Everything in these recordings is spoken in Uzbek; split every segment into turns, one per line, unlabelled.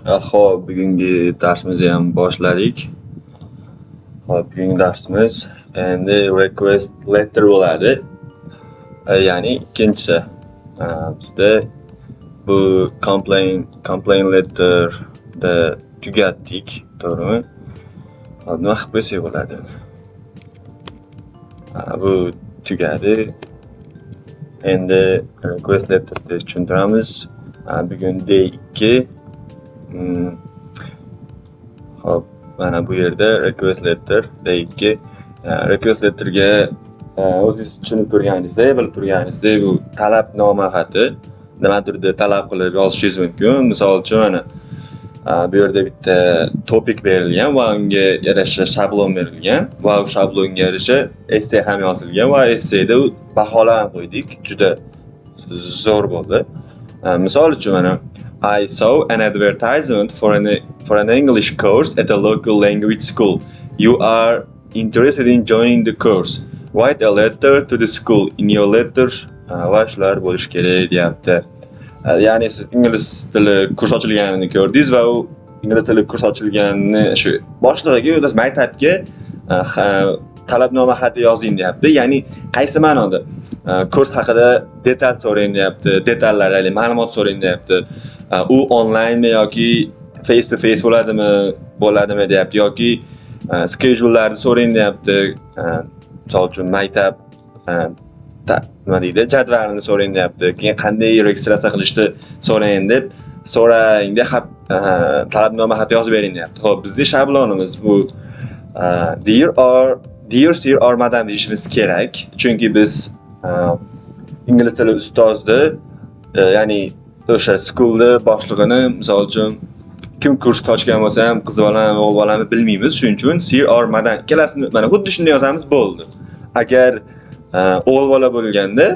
Xo'p, bugungi darsimizni ham boshladik. Xo'p, bugungi darsimiz endi request letter bo'ladi. Ya'ni ikkinchisi. Bizda bu complaint letterda tugatdik, to'g'rimi? Hop, nima qilib qo'ysak bo'ladi? Bu tugadi. Endi request letterni tushuntiramiz. Bugun day 2. Xo'p, mana bu yerda request letter day 2. Request letterga o'zingiz tushunib turganingizdek, bilib turganingizdek, bu talabnoma xati. Nimadir deb talab qilib yozishingiz mumkin. Misol uchun, mana bu yerda bitta topic berilgan va unga yarasha shablon berilgan va u shablonga yarasha essay ham yozilgan va essayda baholar ham qo'ydik. Juda zo'r bo'ldi. Misol uchun, mana "I saw an advertisement for an English course at a local language school. You are interested in joining the course. Write a letter to the school. In your letter" va shular bo'lishi kerak deyapti. Ya'ni siz ingliz tili kurs ochilganini ko'rdingiz va u ingliz tili kurs ochilganini shu boshlig'iga, maktabga talabnoma xati yozing deyapti. Ya'ni qaysi ma'noda? Kurs haqida detal so'rang deyapti, detallar, ya'ni ma'lumot so'rang deyapti. U onlaynmi yoki face to face bo'ladimi deyapti yoki schedule'larni so'rang deyapti. Misol uchun, maktab nima deydi, jadvalini so'rang deyapti. Keyin qanday registratsiya qilishni so'rang deb so'rang deb talabnoma xati yozib bering deyapti. Xo'p, bizning shablonimiz bu dear sir or madam deyishimiz kerak. Chunki biz ingliz tili ustozni, ya'ni o'sha schoolni boshlig'ini, misol uchun, kim kursni ochgan bo'lsa ham, qiz bolami, o'g'il bolami bilmaymiz. Shuning uchun sir or madam ikkalasini mana xuddi shunday yozamiz, bo'ldi. Agar o'g'il bola bo'lganda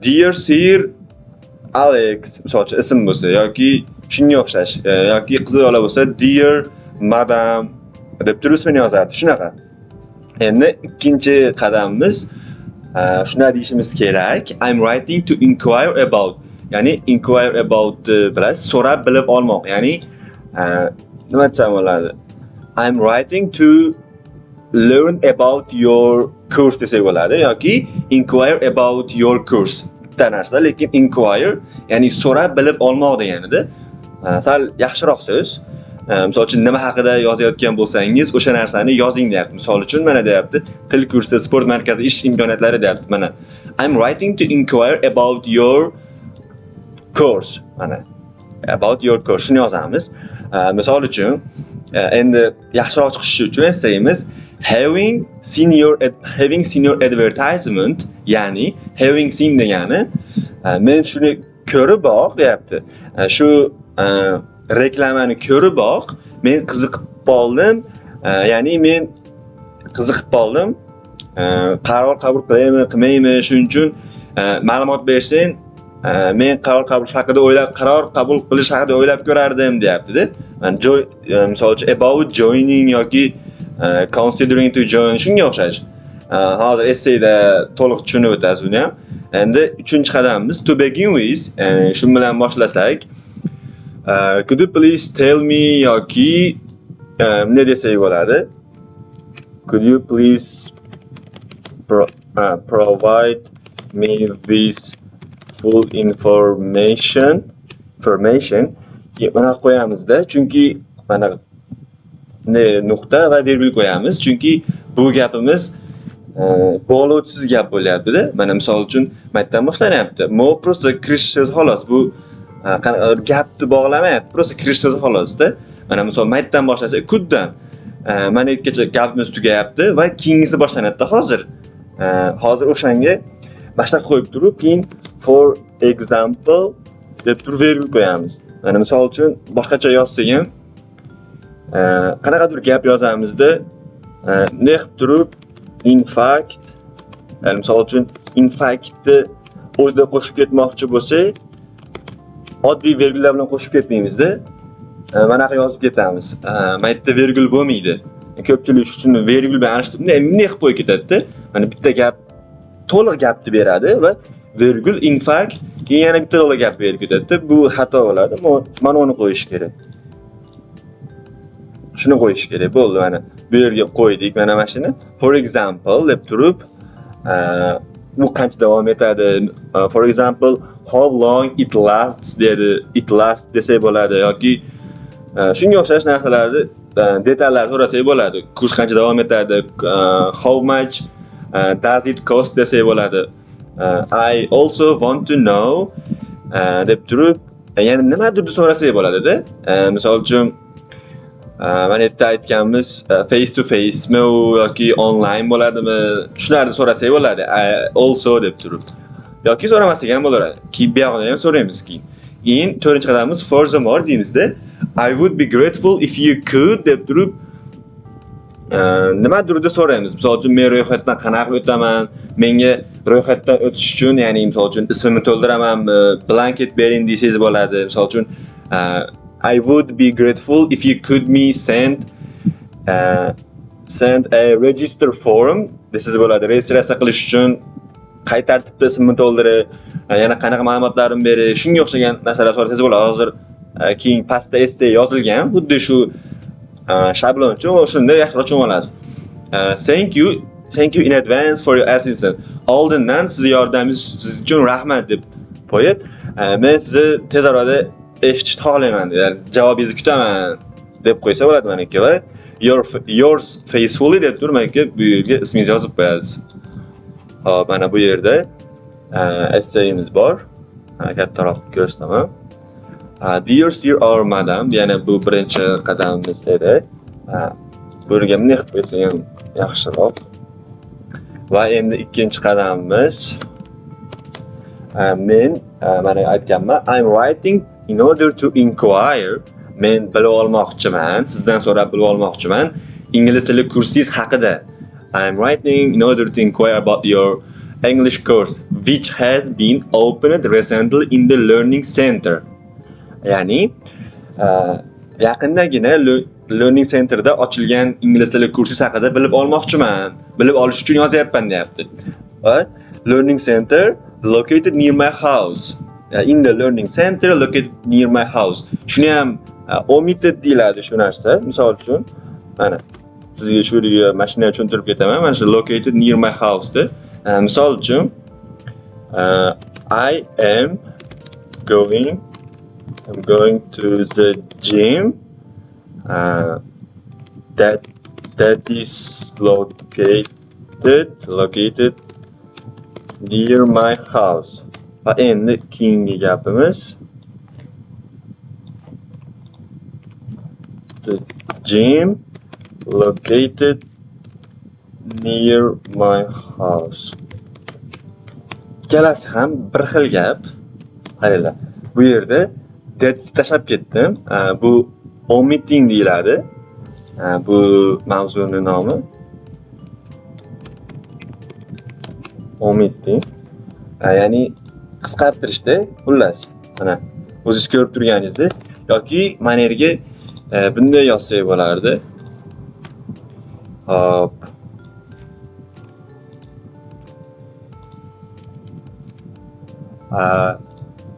dear sir Alex, misol uchun, ism bo'lsa yoki shunga o'xshash, yoki qiz bola bo'lsa dear madam deb turib ismini yozardi. Shunaqa. Endi ikkinchi qadamimiz shunday deyishimiz kerak: "I'm writing to inquire about", ya'ni inquire about bilasiz, so'rab bilib olmoq, ya'ni nima desam bo'ladi, "I'm writing to learn about your course" desak bo'ladi yoki inquire about your course bitta narsa, lekin inquire ya'ni so'rab bilib olmoq deganida sal yaxshiroq so'z. Misol uchun, nima haqida yozayotgan bo'lsangiz, o'sha narsani yozing deyapti. Misol uchun, mana deyapti, til kursi, sport markazi, ish imkoniyatlari deyapti. Mana "I'm writing to inquire about your course", mana about your course, shuni yozamiz. Misol uchun, endi yaxshiroq chiqishi uchun essayimiz having seen your advertisement, ya'ni having seen degani men shuni ko'riboq deyapti. Shu reklamani ko'riboq men qiziqib qoldim, ya'ni men qiziqib qoldim, qaror qabul qilaymi, qilmaymi, shuning uchun ma'lumot bersang, men qaror qabul qilish haqida o'ylab ko'rardim deyaptida. Mana misol uchun, about joining yoki considering to join, shunga o'xshash. Hozir essayda to'liq tushunib o'tasiz uni ham. Endi uchinchi qadamimiz to begin with, shu bilan boshlasak, could you please tell me yoki nima desak bo'ladi, could you please provide me with full information. Mana qo'yamizda, chunki mana ne nuqta va vergul qo'yamiz, chunki bu gapimiz bog'lovchisiz gap bo'lyaptida. Mana misol uchun, maytdan boshlanyapti. Mo просто kirish so'zi xolos, bu qanaqadir gapni bog'lamayapti, просто kirish so'zi xolosda. Mana misol, maytdan boshlasak, coulddan mana yergacha gapimiz tugayapti va keyingisi boshlanadida. Hozir o'shanga mana shunaqa qo'yib turib, keyin for example deb turib vergul qo'yamiz. Mana misol uchun, boshqacha yozsak ham, qanaqadir gap yozamizda, ne qilib turib in fact, ya'ni misol uchun, in factni o'zida qo'shib ketmoqchi bo'lsak, oddiy vergullar bilan qo'shib ketmaymizda, manaqa yozib ketamiz. Mana yerda vergul bo'lmaydi. Ko'pchilik shu uchun vergul bilan alishtirib, bunday bunday qilib qo'yib ketadida. Mana bitta gap, to'liq gapni beradi va vergul, in fact, keyin yana bitta to'liq gap berib ketadida. Bu xato bo'ladi. Mana uni qo'yish kerak. Shuni qo'yish kerak. Bo'ldi, mana bu yerga qo'ydik mana shuni. For example deb turib, bu qancha davom etadi? For example, how long it lasts dedi. It lasts desak bo'ladi yoki shunga o'xshash narsalarni, detallar so'rasak bo'ladi. Kurs qancha davom etadi? How much does it cost desak bo'ladi. I also want to know deb turib, ya'ni nimadir so'rasak bo'ladida. Misol uchun, mana yerda aytganmiz, face to face mi u yoki onlayn bo'ladimi? Shularni so'rasak bo'ladi. Also deb turib. Yoki so'ramasak ham bo'laveradi. Keyin bu yog'ini ham so'raymiz keyin. Keyin to'rtinchi qadamimiz furthermore deymizda. I would be grateful if you could deb turib, nimadirni so'raymiz. Misol uchun, men ro'yxatdan qanaqa o'taman? Menga ro'yxatdan o'tish uchun, ya'ni misol uchun ismimni to'ldiramanmi? Blanket bering desangiz bo'ladi. Misol uchun, I would be grateful if you could me send a register form desangiz bo'ladi. Registratsiya qilish uchun qay tartibda ismimni to'ldirib, yana qanaqa ma'lumotlarimni berish, shunga o'xshagan narsalar so'rasangiz bo'ladi. Hozir keyin pastda essay yozilgan, xuddi shu shabloncha, shunda yaxshiroq tushunib olasiz. Thank you in advance for your assistance. Oldindan sizni yordamingiz siz uchun rahmat deb qo'yib, men sizni tez orada eshitishni xohlayman, ya'ni javobingizni kutaman deb qo'ysa bo'ladi mana va yours faithfully deb turib, mana bu yerga ismingizni yozib qo'yasiz. Hop, mana bu yerda essayimiz bor. Kattaroq qilib ko'rsataman. Dear sir or madam, ya'ni bu birinchi qadamimiz edi. Bu yerga bunday qilib qo'ysak ham yaxshiroq. Va endi ikkinchi qadamimiz, men mana aytganman, I'm writing in order to inquire, men bilib olmoqchiman, sizdan so'rab bilib olmoqchiman ingliz tili kursingiz haqida. I'm writing in order to inquire about your English course which has been opened recently in the learning center. Ya'ni yaqindagina learning centerda ochilgan ingliz tili kursi haqida bilib olmoqchiman. Bilib olish uchun yozyapman deyapti. Va learning center located near my house. In the learning center located near my house. Shuni ham omitted deyiladi shu narsa. Misol uchun, mana sizga shu yerga mashina tushuntirib ketaman. Mana shu located near my house da. Misol uchun, I am going I'm going to the gym that is located near my house. Va endi keyingi gapimiz the gym located near my house. Ikkalasi ham bir xil gap. Qaranglar, bu yerda that's tashlab ketdim. Bu omitting deyiladi. Bu mavzuni nomi omitting. Ya'ni qisqartirishda, xullas. Mana o'zingiz ko'rib turganingizdek yoki mana yerga bunday yozsak bo'lardi. Hop.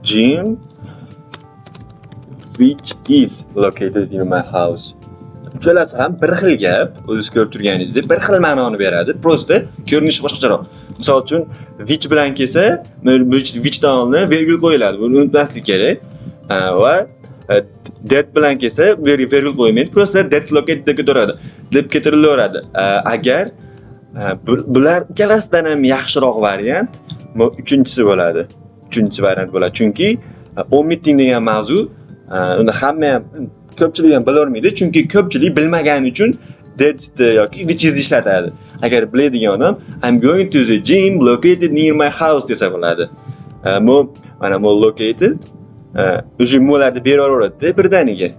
Gym which is located near my house. Uchalasi ham bir xil gap, o'zingiz ko'rib turganingizdek bir xil ma'noni beradi. Просто ko'rinishi boshqacharoq. Misol uchun, which bilan kelsa, whichdan oldin vergul qo'yiladi. Buni unutmaslik kerak. Va that bilan kelsa, bu yerga vergul qo'ymaydi. Просто that's located deb ketaveradi. Deb ketirilaveradi. Agar bular ikkalasidan ham yaxshiroq variant bu uchinchisi bo'ladi. Uchinchi variant bo'ladi. Chunki omitting degan mavzu, uni hamma ham, ko'pchilik ham bilolmaydi, chunki ko'pchilik bilmagani uchun that's yoki which is ishlatadi. Agar biladigan odam I'm going to the gym located near my house desa bo'ladi. Bu mana bu located уже mularni beraveradi birdaniga.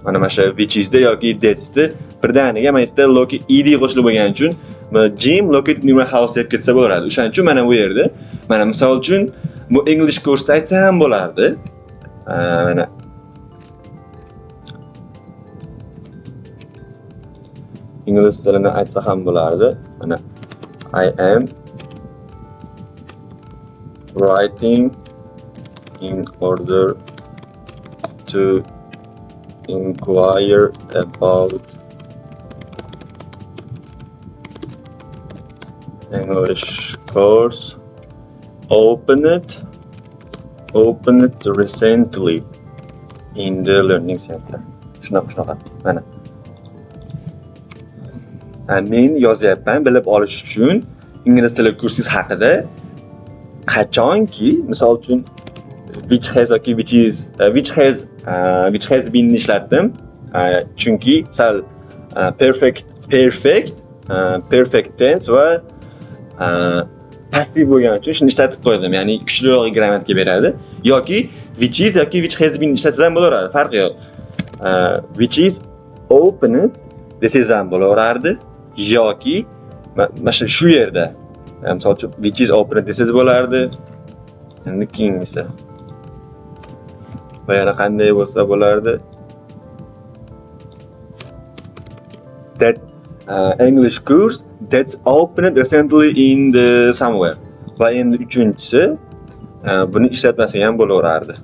Mana shu which is yoki that's birdaniga mana yerda ed qo'shilib bo'lgani uchun gym located near my house deb ketsa bo'ladi. O'shaning uchun mana bu yerda mana misol uchun bu English kursda aytsa ham bo'lardi. Mana ingliz tilini aytsa ham bo'lardi. Mana I am writing in order to inquire about English course opened recently in the learning center. Shunaqa, shunaqa. Mana. Men yozyapman bilib olish uchun ingliz tili kursingiz haqida, qachonki, misol uchun, which has yoki which is, which has been ishlatdim. Chunki sal perfect tense va passiv bo'lgani uchun shuni ishlatib qo'ydim. Ya'ni kuchliroq grammatika beradi. Yoki which is yoki which has been ishlatsangiz ham bo'laveradi, farqi yo'q. Which is opened desangiz ham bo'laverardi yoki mana shu yerda, misol uchun, which is opened desangiz bo'lardi. Endi keyingisi va yana qanday bo'lsa bo'lardi? That English course that's opened recently in the somewhere. Va endi uchinchisi, buni ishlatmasak ham bo'laverardi.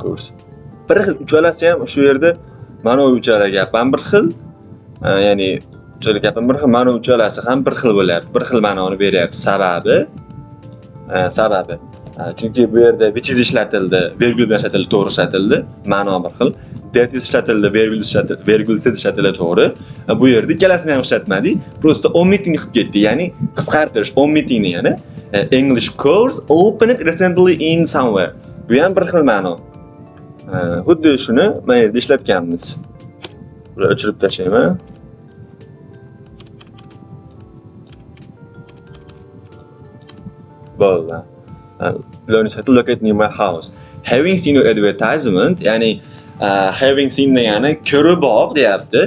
Kurs. Bir xil uchalasi ham shu yerda, mana bu uchala gap ham bir xil, ya'ni uchala gap ham bir xil, mana bu uchalasi ham bir xil bo'lyapti, bir xil ma'noni beryapti. Sababi, chunki bu yerda which is ishlatildi, vergul bilan ishlatildi, to'g'ri ishlatildi, ma'no bir xil. That is ishlatildi, vergul ishlatildi, vergulsiz ishlatildi, to'g'ri. Bu yerda ikkalasini ham ishlatmadik, просто omitting qilib ketdik, ya'ni qisqartirish, omitting degani English course opened recently in somewhere. Bu ham bir xil ma'no. Xuddi shuni mana yerda ishlatganmiz. Bular o'chirib tashlayman. Bo'ldi. Learning center located near my house. Having seen your advertisement, ya'ni having seen degani ko'riboq deyapti.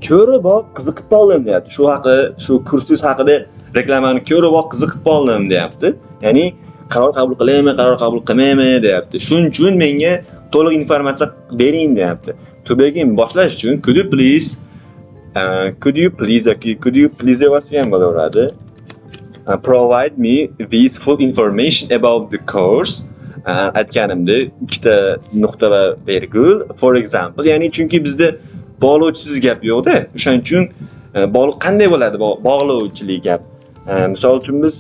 Ko'riboq qiziqib qoldim deyapti. Shu haqida, shu kursingiz haqida reklamani ko'riboq qiziqib qoldim deyapti. Ya'ni qaror qabul qilaymi, qaror qabul qilmaymi deyapti. Shuning uchun menga to'liq informatsiya bering deyapti. To begin, boshlash uchun, could you please yoki could you please deb yozsa ham bo'laveradi. Provide me with full information about the course. Aytganimdek, ikkita nuqta va vergul. For example, ya'ni chunki bizda bog'lovchisiz gap yo'q-da. O'shaning uchun bog'liq qanday bo'ladi bog'lovchilik gap? Misol uchun biz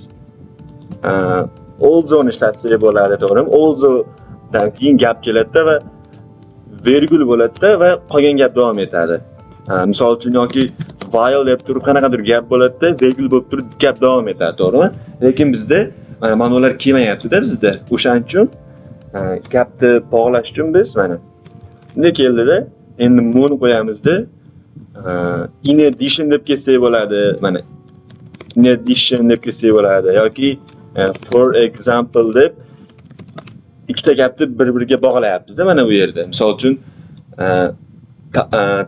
although ishlatsak bo'ladi, to'g'rimi? Althoughdan keyin gap keladida va vergul bo'ladida va qolgan gap davom etadi. Misol uchun yoki while deb turib qanaqadir gap bo'ladida, vergul bo'lib turib gap davom etadi, to'g'rimi? Lekin bizda mana ma'nolar kelmayapti-da bizda. O'shaning uchun gapni bog'lash uchun biz mana bunday keldida, endi buni qo'yamizda, in addition deb ketsak bo'ladi, mana in addition deb ketsak bo'ladi yoki for example deb ikkita gapni bir-biriga bog'layapmiz-da mana bu yerda. Misol uchun,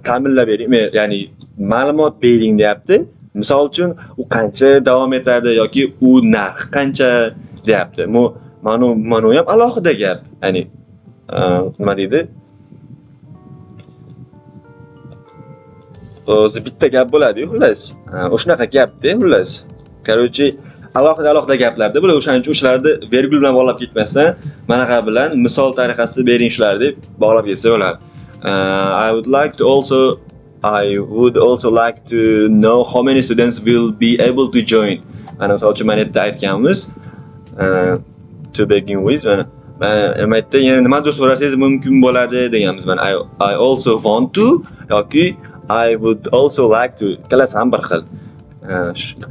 ta'minlab bering, ya'ni ma'lumot bering deyapti. Misol uchun, u qancha davom etadi yoki u narxi qancha deyapti. Bu mana u ham alohida gap. Ya'ni, nima deydi? O'zi bitta gap bo'ladi-yu, xullas. O'shanaqa gap-da, xullas. Короче, alohida alohida gaplarda bular, o'shaning uchun o'shalarni vergul bilan bog'lab ketmasdan, manaqa bilan misol tariqasida bering shularni deb bog'lab ketsa bo'ladi. I would also like to know how many students will be able to join. Mana misol uchun mana yerda aytganmiz, to begin with, mana mana yerda yana nimadir so'rasangiz mumkin bo'ladi deganmiz. Mana I also want to yoki I would also like to, ikkalasi ham bir xil.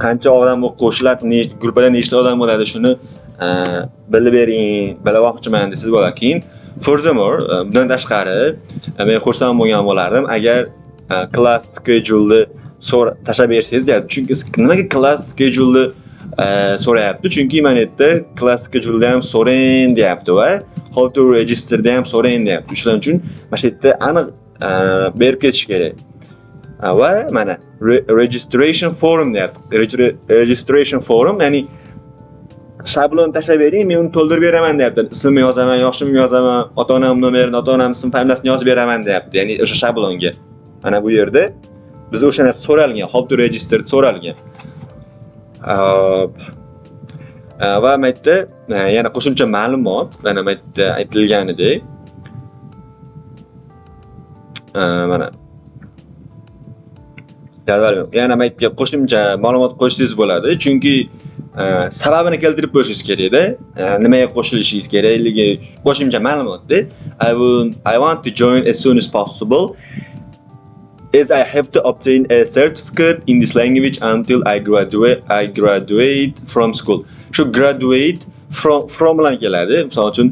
Qancha odam qo'shiladi, gruppada nechta odam bo'ladi, shuni bilib bering, bilmoqchiman desangiz bo'ladi. Keyin furthermore, bundan tashqari, men xursand bo'lgan bo'lardim agar class schedule'ni tashlab bersangiz deyapti. Chunki nimaga class schedule'ni so'rayapti? Chunki mana yerda class schedule'ni ham so'rang deyapti va how to register'ni ham so'rang deyapti. Shuning uchun mana shu yerda aniq berib ketish kerak. Va mana registration form deyapti. Registration form, ya'ni shablon tashlab bering, men uni to'ldirib beraman deyapti. Ismimni yozaman, yoshimni yozaman, ota-onam nomerini, ota-onam ism familiyasini yozib beraman deyapti. Ya'ni o'sha shablonga. Mana bu yerda biz o'sha narsa so'ralgan, how to register so'ralgan. Va bu yerda yana qo'shimcha ma'lumot, mana bu yerda aytilganidek, mana Jadval yo'q. Yana maytga qo'shimcha ma'lumot qo'shsangiz bo'ladi, chunki sababini keltirib qo'yishingiz kerakda. Nimaga qo'shilishingiz kerakligi qo'shimcha ma'lumotda. I want to join as soon as possible, as I have to obtain a certificate in this language until I graduate from school. Shu graduate from bilan keladi. Misol uchun,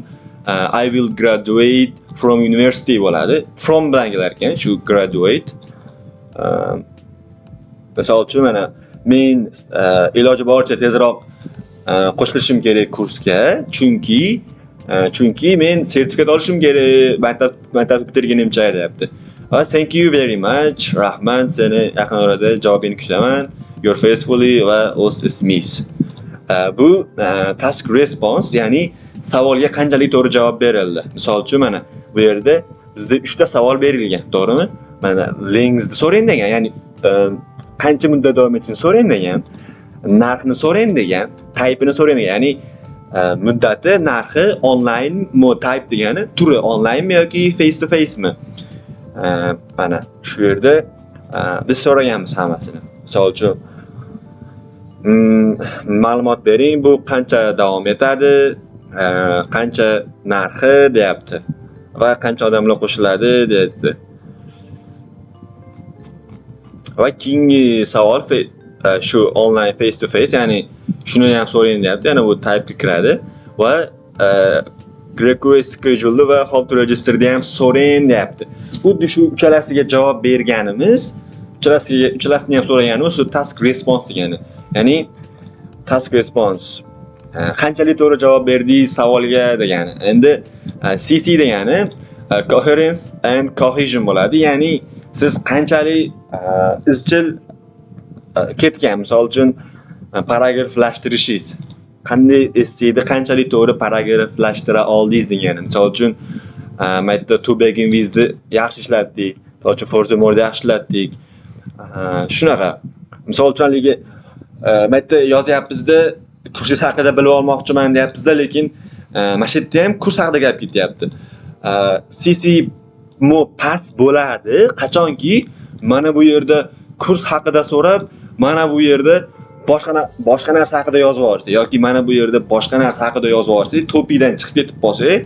I will graduate from university bo'ladi. From bilan kelar ekan shu graduate. Misol uchun, mana men iloji boricha tezroq qo'shilishim kerak kursga, chunki men sertifikat olishim kerak maktab bitirgunimcha, deyapti. Va thank you very much, rahmat, seni yaqin orada javobingni kutaman. Yours faithfully va o'z ismingiz. Bu task response, ya'ni savolga qanchalik to'g'ri javob berildi. Misol uchun, mana bu yerda bizda uchta savol berilgan, to'g'rimi? Mana lengthni so'rang degan, ya'ni qancha muddat davom etishini so'rang degan, narxni so'rang degan, type'ini so'rang degan, ya'ni muddati, narxi, onlayn type degani turi, onlaynmi yoki face to facemi? Mana shu yerda biz so'raganmiz hammasini. Misol uchun, ma'lumot bering, bu qancha davom etadi, qancha narxi, deyapti va qancha odamlar qo'shiladi, deyapti. Va keyingi savol shu online, face to face, ya'ni shuni ham so'rang deyapti. Yana bu typega kiradi va request schedule va how to registerni ham so'rang deyapti. Xuddi shu uchalasiga javob berganimiz, uchalasini ham so'raganimiz shu task response degani. Ya'ni task response qanchalik to'g'ri javob berdingiz savolga degani. Endi CC degani coherence and cohesion bo'ladi. Ya'ni siz qanchalik izchil ketgan, misol uchun, paragraflashtirishingiz. Qanday essayni qanchalik to'g'ri paragraflashtira oldingiz degani. Misol uchun, mana yerda to begin with'ni yaxshi ishlatdik. Misol uchun, furthermore'ni yaxshi ishlatdik. Shunaqa. Misol uchun, haligi mana yerda yozyapmizda, kursingiz haqida bilib olmoqchiman deyapmizda, lekin mana shu yerda ham kurs haqida gap ketyapti. CC mo past bo'ladi, qachonki mana bu yerda kurs haqida so'rab, mana bu yerda boshqa narsa haqida yozib yuborsa yoki mana bu yerda boshqa narsa haqida yozib yuborsak, topikdan chiqib ketib qolsak,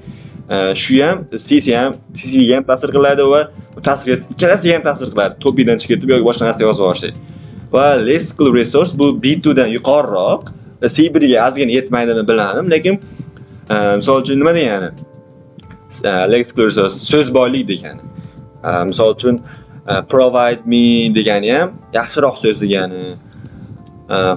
shu ham CC ham CCga ham ta'sir qiladi va ta'sir ikkalasiga ham ta'sir qiladi. Topikdan chiqib ketib yoki boshqa narsa yozib yuborsak. Va lexical resource bu B2 dan yuqoriroq, C1 ga ozgina yetmaydimi bilmadim, lekin misol uchun, nima degani? Lexical resource so'z boylik degani. Misol uchun, provide me degani ham yaxshiroq so'z degani.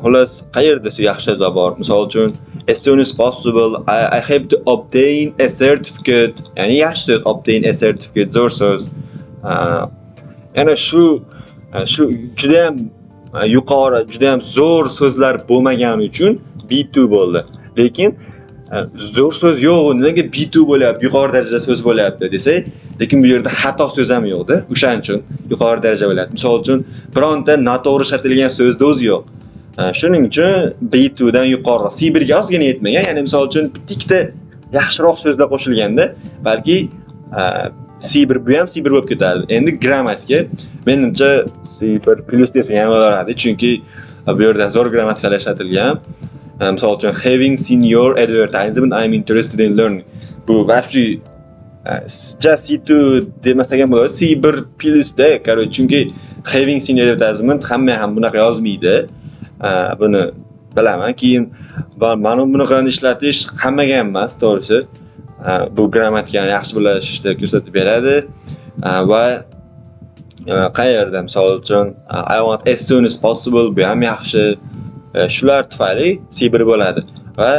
Xullas, qayerda yaxshi so'zlar bor? Misol uchun, as soon as possible, I have to obtain a certificate. Ya'ni yaxshi so'z, obtain a certificate zo'r so'z. Yana shu juda ham yuqori, juda ham zo'r so'zlar bo'lmagani uchun B2 bo'ldi. Lekin zo'r so'z yo'q, nimaga B2 bo'lyapti, yuqori darajada so'z bo'lyapti desak, lekin bu yerda xato so'z ham yo'qda. O'shaning uchun yuqori daraja bo'lyapti. Misol uchun, bironta noto'g'ri ishlatilgan so'zni o'zi yo'q. Shuning uchun B2 dan yuqoriroq, C1 ga ozgina yetmagan. Ya'ni misol uchun, bitta ikkita yaxshiroq so'zlar qo'shilganda, balki C1, bu ham C1 bo'lib ketardi. Endi grammatika, menimcha, C1 plus desa ham bo'lardi, chunki bu yerda zo'r grammatikalar ishlatilgan. Misol uchun, having seen your advertisement, I'm interested in learning. Bu вообще just C2 demasak ham bo'ladi. C1 plusda, короче, chunki having seen advertisement hamma ham bunaqa yozmaydi. Buni bilaman. Keyin mana bunaqani ishlatish hammaga ham emas, to'g'risi. Bu grammatikani yaxshi bilishni ko'rsatib beradi. Va qayerda, misol uchun, I want as soon as possible, bu ham yaxshi. Shular tufayli C1 bo'ladi. Va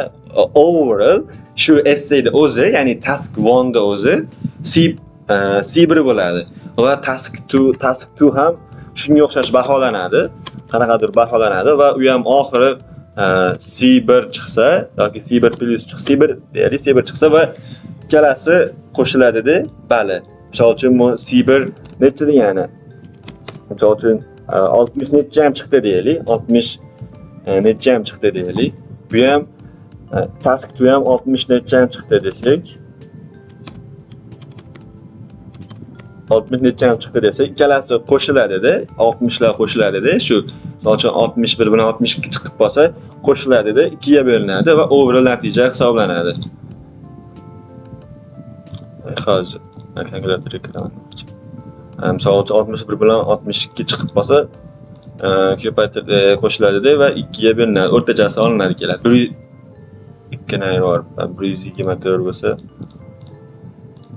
overall shu essayda o'zi, ya'ni task 1 da o'zi C1 bo'ladi. Va task 2 ham shunga o'xshash baholanadi. Qanaqadir baholanadi va u ham oxiri C1 chiqsa yoki C1 plus chiqsa, C1 deylik, C1 chiqsa va ikkalasi qo'shiladida bali. Misol uchun, bu C1 necha degani? Misol uchun, 60 necha ham chiqdi deylik, 60 necha ham chiqdi deylik. Bu ham task 2 ham 60 necha ham chiqdi desak. 60 necha ham chiqdi desa, ikkalasi qo'shiladida, 60lar qo'shiladida. Shu, misol uchun, 61 bilan 62 chiqib qolsa, qo'shiladida, ikkiga bo'linadi va overall natija hisoblanadi. Hozir kalkulyatorga kiraman. Misol uchun, 61 bilan 62 chiqib qolsa, ko'paytir, qo'shiladida va ikkiga bo'linadi, o'rtachasi olinadi, keladi. Bir ikkini ayirib, 124 bo'lsa,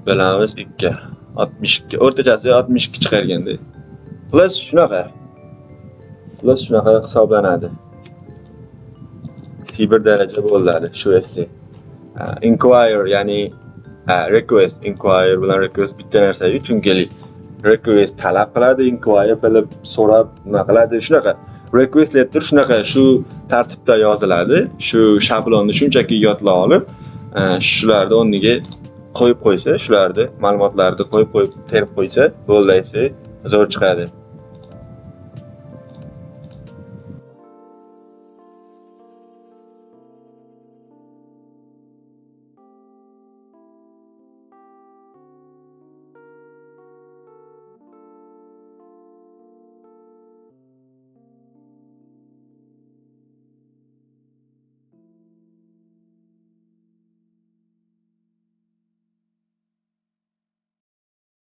bo'lamiz ikki, 62, o'rtachasi 62 chiqarganda. Xullas, shunaqa. Xullas, shunaqa hisoblanadi. C1 daraja bo'ladi shu essay. Inquire, ya'ni request, inquire bilan request bitta narsa-yu, chunki request talab qiladi, inquire bilib, so'rab nima qiladi, shunaqa. Request letter shunaqa, shu tartibda yoziladi. Shu shablonni shunchaki yodlab olib, shularni o'rniga qo'yib qo'ysa, shularni ma'lumotlarni qo'yib qo'yib terib qo'ysa, bo'ldi, essay zo'r chiqadi.